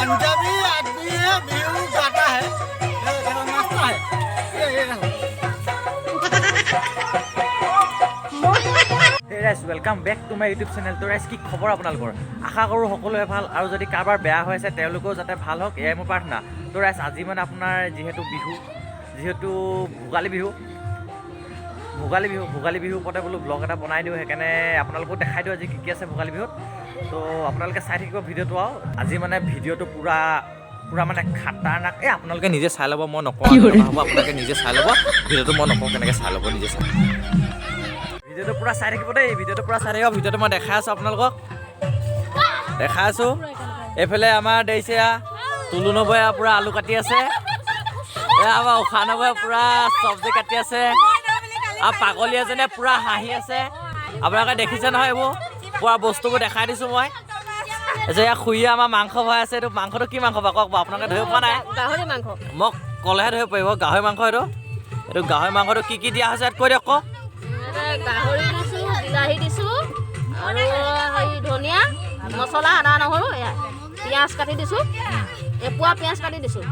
पंजाबी आदमी है, बिहू गाता है, ये देखो नाचता है। ये देखो। হে ৰাইজ, welcome back to my YouTube channel. তো ৰাইজ, কি খবৰ আপোনালোকৰ? আশা কৰোঁ সকলোৱে ভাল আৰু যদি কাৰোবাৰ বেয়া হৈ আছে, তেওঁলোকেও যাতে ভাল হওক, এয়াই মোৰ প্ৰাৰ্থনা। তো ৰাইজ, আজি মানে আপোনাৰ যিহেতু বিহু, যিহেতু ভোগালী বিহু, ভোগালী বিহুৰ ওপৰতে বোলো ব্লগ এটা বনাই দিওঁ। সেইকাৰণে আপোনালোকো দেখাই দিওঁ আজি কি কি আছে ভোগালী বিহুত। তো আপোনালোকে চাই থাকিব ভিডিঅ'টো। আৰু আজি মানে ভিডিঅ'টো পূৰা পূৰা মানে খাতাৰনাক। এই আপোনালোকে নিজে চাই ল'ব, মই নকওঁ কেনেকুৱা হ'ব। আপোনালোকে নিজে চাই ল'ব ভিডিঅ'টো, মই নকওঁ কেনেকৈ চাই ল'ব, নিজে চাই ভিডিঅ'টো পূৰা চাই থাকিব দেই। ভিডিঅ'টো পূৰা চাই থাকিব। ভিডিঅ'টো মই দেখাই আছোঁ, আপোনালোকক দেখাই আছোঁ। এইফালে আমাৰ দেখিছে, তুলু নবৌয়ে পূৰা আলু কাটি আছে। এয়া আমাৰ উষা নবৌয়ে পূৰা চব্জি কাটি আছে আৰু পাগলী এজনে পূৰা হাঁহি আছে। আপোনালোকে দেখিছে নহয়, এইবোৰ পূৰা বস্তুবোৰ দেখাই দিছোঁ মই। যে ইয়াত খুৰীয়ে আমাৰ মাংস ভৰাই আছে। এইটো মাংসটো কি মাংস বাৰু কওক বাৰু? আপোনালোকে ধৰিব পৰা নাই। গাহৰি মাংস। মোক ক'লেহে ধৰিব পাৰিব। গাহৰি মাংস এইটো। এইটো গাহৰি মাংসটো কি কি দিয়া হৈছে ইয়াত কৈ দিয়ক, কওক। গাহৰি দিছোঁ, বিলাহী দিছোঁ আৰু হেৰি ধনিয়া, মছলা, আদা, নহৰু, এয়া পিঁয়াজ কাটি দিছোঁ, এপোৱা পিঁয়াজ কাটি দিছোঁ।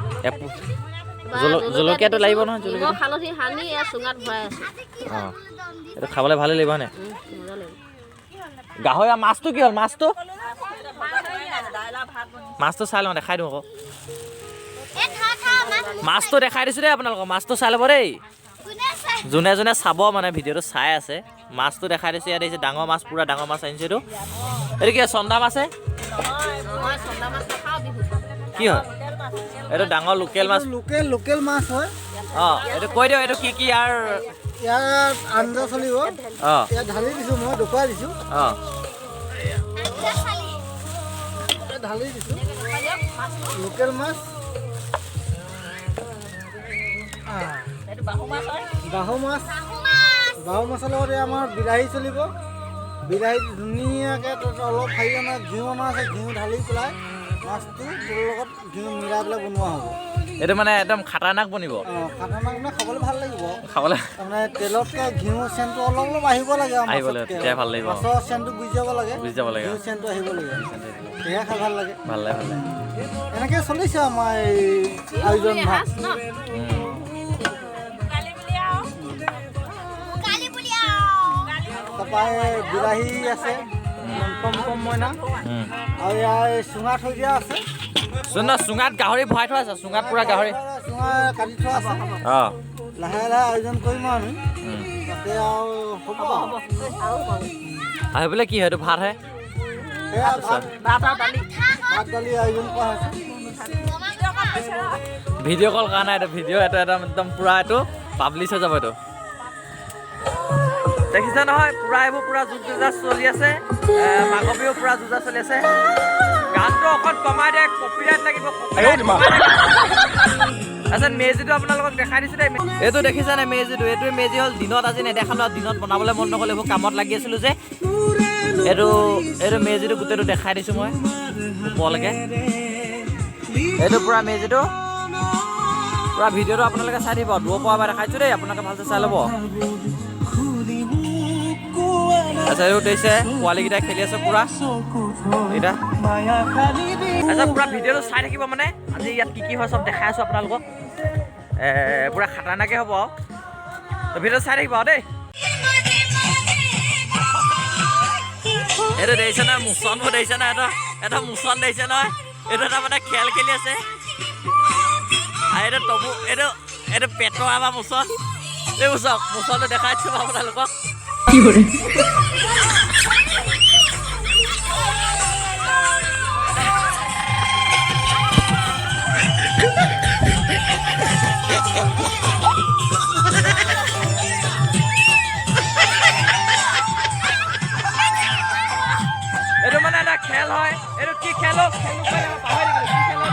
জলকীয়াটো লাগিব নহয়, নিমখ জলকীয়াটো। হালধি সানি এয়া চুঙাত ভৰাই আছোঁ। অঁ, এইটো খাবলৈ ভালেই লাগিব হয়নে? মজা লাগিব। গাহৰি আৰু মাছটো কি হ'ল? মাছটো চাই লওঁ, দেখাই দিওঁ আকৌ। মাছটো দেখাই দিছোঁ দেই আপোনালোকক, মাছটো চাই ল'ব দেই। যোনে যোনে চাব, মানে ভিডিঅ'টো চাই আছে, মাছটো দেখাই দিছোঁ। ইয়াত দেখিছে, ডাঙৰ মাছ, পূৰা ডাঙৰ মাছ আনিছোঁ। এইটো কি চন্দা মাছে? নহয়, চন্দা মাছ নাখাওঁ বিহুত। কি হয় এইটো? ডাঙৰ লোকেল মাছ। লোকেল লোকেল মাছ হয়। অঁ, এইটো কৈ দিয়ক, এইটো কি কি ইয়াৰ? ইয়াত আঞ্জা চলিব। ইয়াত ঢালি দিছোঁ, মই দেখুৱাই দিছোঁ। ইয়াত ঢালি দিছোঁ লোকেল মাছ। এইটো বাহু মাছ হয়। বাহু মাছ। বাহু মাছৰ লগত এই আমাৰ বিলাহী চলিব। বিলাহী ধুনীয়াকৈ তাত অলপ হেৰি অনা, ঘিউ অনা আছে, ঘিউ ঢালি পেলাই মাছটো তেলৰ লগত ঘিউ মিলাই পেলাই বনোৱা হ'ব। এইটো মানে একদম খাতাৰনাক বনিব। অঁ, খাতাৰনাক মানে খাবলৈ ভাল লাগিব। খাবলৈ। তাৰমানে তেলতকৈ ঘিউ চেনটো অলপ অলপ আহিব লাগে আৰু আহিব লাগে, মাছতকৈ। তেতিয়াই ভাল লাগিব। মাছৰ চেনটো গুচি যাব লাগে। গুচি যাব লাগে। ঘিউ চেনটো আহিব লাগে, তেতিয়াহে খাই ভাল লাগে। ভাল লাগে, ভাল লাগে। এনেকৈ চলিছে আমাৰ এই আয়োজন ভাগ। এসাঁজ ন। তাৰপৰা এই বিলাহী আছে কম কম মইনা। আৰু ইয়াৰ এই চুঙা থৈ দিয়া আছে। চোন না, চুঙাত গাহৰি ভৰাই থোৱা আছে, চুঙাত পূৰা গাহৰি। চুঙা কাটি থোৱা আছে। লাহে লাহে আয়োজন কৰিম আৰু আমি তাতে আৰু হ'ব আৰু। আৰু সেইফালে কি হয়? এইটো ভাতহে। সেয়া ভাত। ভাত আৰু দালি। ভাত দালি আয়োজন কৰা হৈছে। ভিডিঅ' কল কৰা নাই। এইটো ভিডিঅ' এইটো এটা একদম পূৰা এইটো পাব্লিছ হৈ যাব। এইটো দেখিছা নহয়, পূৰা এইবোৰ পূৰা যুঁজ যুঁজা চলি আছে। মাঘৰ বিহু পূৰা যুঁজা চলি আছে। গানটো অকণ কমাই দে, কপিৰাইট লাগিব, copyright। তাৰপিছত মেজিটো আপোনালোকক দেখাই দিছোঁ দেই। এইটো দেখিছা নাই মেজিটো? এইটোৱে মেজি হ'ল। দিনত আজি নেদেখালো আৰু দিনত বনাবলৈ মন নগ'ল, এইবোৰ কামত লাগি আছিলোঁ যে। এইটো মেজিটো গোটেইটো দেখাই দিছোঁ মই ওপৰলৈকে। এইটো পূৰা মেজিটো, পূৰা ভিডিঅ'টো আপোনালোকে চাই দিব। দূৰৰ পৰা এবাৰ দেখাইছোঁ দেই, আপোনালোকে ভালছে চাই ল'ব। আচ্ছা, এইটো দেখিছে, পোৱালীকেইটাই খেলি আছে পূৰা এইকেইটা। আচ্ছা, পূৰা ভিডিঅ'টো চাই থাকিব। মানে আজি ইয়াত কি কি হয় চব দেখাই আছোঁ আপোনালোকক। পূৰা খাতাৰনাকে হ'ব আৰু। তো ভিডিঅ'টো চাই থাকিব আৰু দেই। এইটো দেখিছে নহয়, মোচনবোৰ দেখিছে নহয়? এটা এটা মোচন দেখিছে নহয়? এইটো এটা মানে খেল খেলি আছে। আৰু এইটো তবু, এইটো পেটৰ আমাৰ মোচন। এইবোৰ চাওক, মোচনটো দেখাই দিছোঁ আপোনালোকক। এইটো মানে এটা খেল হয়। এইটো কি খেল হওক, খেল পাহৰি থাকিলো। কি খেল হয়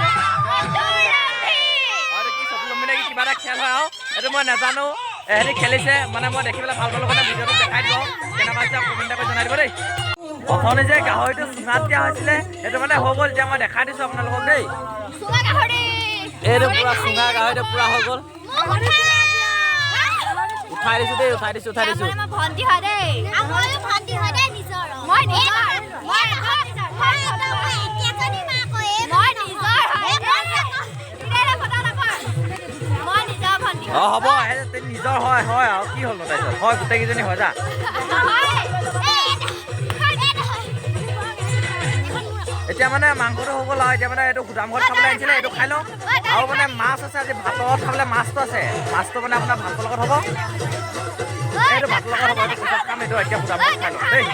এইটো? কি চকু নেকি, কিবা এটা খেল হয় আৰু এইটো মই নাজানো। এহেঁতি খেলিছে, মানে মই দেখি পেলাই ভাল পালোঁ কাৰণে ভিডিঅ'টো দেখাই দিব। কেনেকুৱা হৈছে কমেণ্ট কৰি জনাই দিব দেই। অথনি যে গাহৰিটো চুঙাত দিয়া হৈছিলে, সেইটো মানে হৈ গ'ল। এতিয়া মই দেখাই দিছোঁ আপোনালোকক দেই। এইটো পুৰা চুঙা গাহৰিটো পুৰা হৈ গ'ল। উঠাই দিছোঁ দেই, উঠাই দিছোঁ, উঠাই দিছোঁ। ভণ্টি হয় দেই, ভণ্টি হয় দেই, নিজৰ। মই নিজৰ, মই নিজৰ, মই নিজৰ হয়। অঁ হ'ব, নিজৰ হয় হয় আৰু কি হ'ল তাৰপিছত হয় গোটেইকেইজনী হয় যা। এতিয়া মানে মাংসটো হৈ গ'ল আৰু এতিয়া মানে এইটো গুদামঘৰত খাবলৈ আনিছিলে, এইটো খাই লওঁ। আৰু মানে মাছ আছে আজি ভাতত খাবলৈ, মাছটো আছে, মাছটো মানে আপোনাৰ ভাতৰ লগত হ'ব, এইটো ভাতৰ লগত হ'ব, এইটো পিছত খাম, এইটো এতিয়া গুদামঘৰত খাই লওঁ দেই।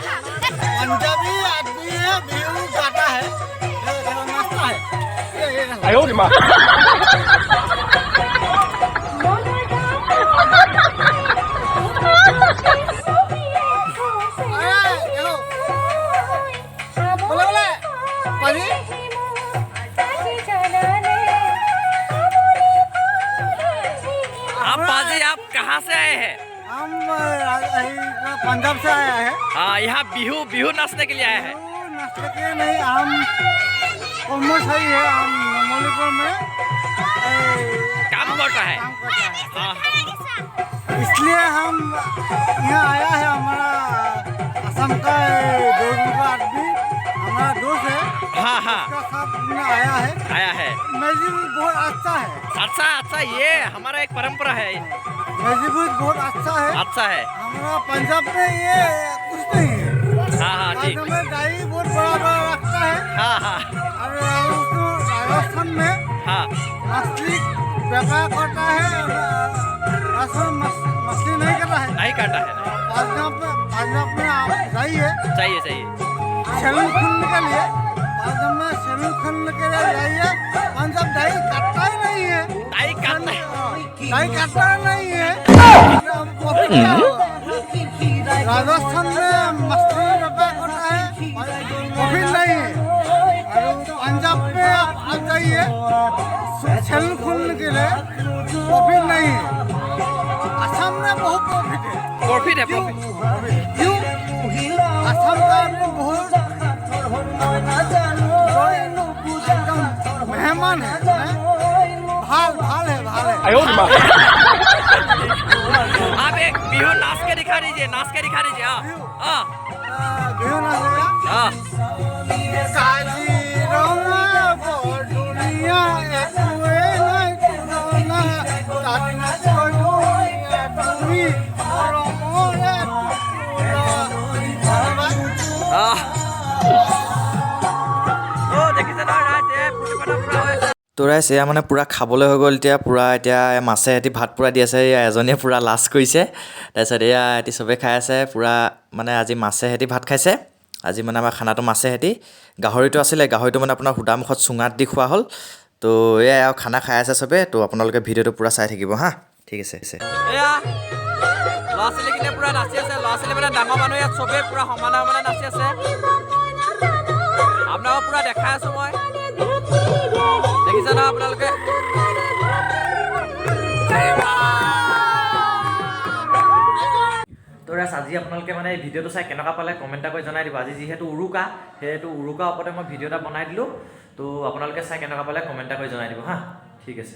पंजाबी आदमी है, बिहू गाता है, नाचता है। बोले बोले पाजी। आप पाजी आप कहाँ से आए हैं? हम पंजाब से आया है। हाँ, यहाँ बिहू बिहू नाचने के लिए आए हैं। नाचने के लिए नहीं, हम कर्मचारी है, हम मणिपुर में काम करता है। हाँ। इसलिए हम यहाँ आया है। हमारा असम का का आदमी हमारा दोस्त है। हाँ हाँ, उसका साथ में आया है। आया है। मैजिक बहुत अच्छा है। अच्छा अच्छा, ये हमारा एक परंपरा है। मैजिक बहुत अच्छा है। अच्छा है। हमारा पंजाब में ये कुछ नहीं है। हाँ हाँ ठीक। में दाई बहुत बड़ा बड़ा रखता है। हाँ हाँ। और राजस्थान में हाँ मछली व्यापार करता है, राजस्थान मछली नहीं करता है। नहीं करता है। पंजाब में, पंजाब में आप जाइए, चाहिए चाहिए सैलून खोलने के लिए, पंजाब में सैलून खोलने के लिए जाइए। पंजाब दाई काटता ही नहीं है। दाई काटता है, दाई काटता नहीं है। राजस्थान में मछली व्यापार करता है, प्रॉफिट नहीं है। और पंजाब में आप जाइए सैलून खोलने के लिए, प्रॉफिट नहीं है। असम में बहुत प्रॉफिट है। प्रॉफिट है, प्रॉफिट क्यों? असम का आदमी बहुत एकदम मेहमान है, भाल भाल है, भाल है। आप एक बिहू नाच के दिखा दीजिए, नाच के दिखा दीजिए। हाँ हाँ, बिहू नाचेगा। हाँ। काजीरंगा बरदुनिया একোৱে নাই তুলনা, তাতোতকৈ ধুনীয়া তুমি মৰমৰে টুকুৰা। দেখিছে নহয় ৰাইজ, এই ফূৰ্তি ফাৰ্তা পুৰা হৈ আছে। তো ৰাইজ এয়া মানে পূৰা খাবলৈ হৈ গ'ল এতিয়া, পূৰা এতিয়া মাছে এটি ভাত পূৰা দি আছে, এয়া এজনীয়ে পূৰা লাজ কৰিছে। তাৰপিছত এয়া এটি চবেই খাই আছে পূৰা, মানে আজি মাছে সেতি ভাত খাইছে। আজি মানে আমাৰ খানাটো মাছে সেতি, গাহৰিটো আছিলে, গাহৰিটো মানে আপোনাৰ সুদা মুখত চুঙাত দি খোৱা হ'ল। তো এয়াই আৰু খানা খাই আছে চবে। তো আপোনালোকে ভিডিঅ'টো পূৰা চাই থাকিব হা, ঠিক আছে। এয়া ল'ৰা ছোৱালীখিনিয়ে পূৰা নাচি আছে, ল'ৰা ছোৱালী মানে ডাঙৰ মানুহ ইয়াত চবেই পূৰা সমানে সমানে নাচি আছে। আপোনালোকক পূৰা দেখাই আছোঁ মই, দেখিছে নহয় আপোনালোকে। তো ৰাইজ আজি আপোনালোকে মানে এই ভিডিঅ'টো চাই কেনেকুৱা পালে কমেণ্ট এটা কৰি জনাই দিব। আজি যিহেতু উৰুকা, সেইটো উৰুকাৰ ওপৰতে মই ভিডিঅ' এটা বনাই দিলোঁ। তো আপোনালোকে চাই কেনেকুৱা পালে কমেণ্ট এটা কৰি জনাই দিব হা, ঠিক আছে।